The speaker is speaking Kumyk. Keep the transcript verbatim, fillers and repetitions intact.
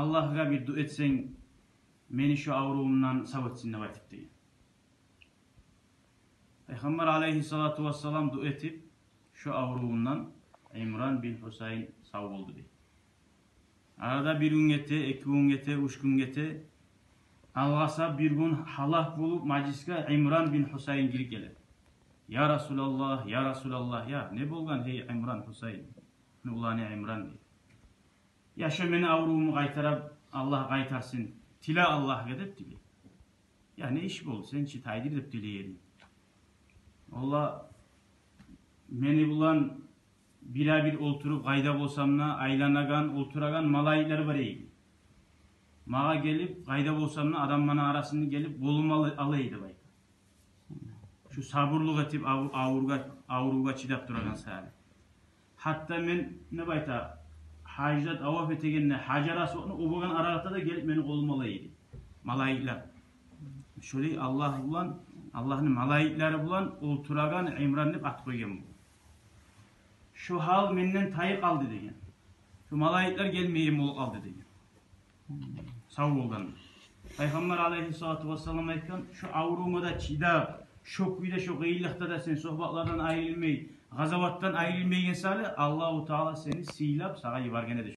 Аллагьгъа бир дуа этсенг, мени шо аврувумдан сав этсин деп айтып деген. Пайхаммар алайгьиссалату вассалам дуа этип, шо аврувундан Имран бин Гьусайн сав болду дей. Арада бир гюн гете, эки гюн гете, уьч гюн гете. Алгъасап бир гюн гьалак болуп мажлисге Имран бин Гьусайн гирип геле. Я Расулаллагь, я Расулаллагь, я не болгъан, гьей Имран Гьусайн? Уланы Имран дей. Я шо мени аврувумну къайтарып, Аллагь къайтарсын. Тиле Аллагьгъа деп тиле. Я не иш болду, сен чи тайдыр деп тилей эдинг. Валлагь, мени булан бирабир олтуруп, къайда болсам да айланагъан, олтурагъан малайиклер бар эди. Магъа гелип, къайда болсам да адамланы арасында гелип, къолум ала, ала эди деп айта. Шу сабурлукъ этип, ав-, аврувгъа, аврувгъа чыдап турагъан саялы. Гьатта мен, не деп айта, гьажда таваф этегенде, Гьажар Асвадны оьбеген аралыкъда да гелип мени къолум ала эди малайиклер. Шолай Аллагь булан, Аллагьны малайиклери булан олтурагъан Имран деп ат къойгъан бу. Шо гьал менден тайып къалды деген. Шо малайиклер гелмейген болуп къалды деген. Сав болгъан. Пайхаммар алайгьиссалату вассалам айтгъан, шо аврувунга да чыдап, шо кюйде, шо къыйынлыкъда да сен согьбатлардан айрылмай, къазаватдан айрылмайгъан саялы, Аллагьу Таала сени сыйлап, сагъа йиберген эди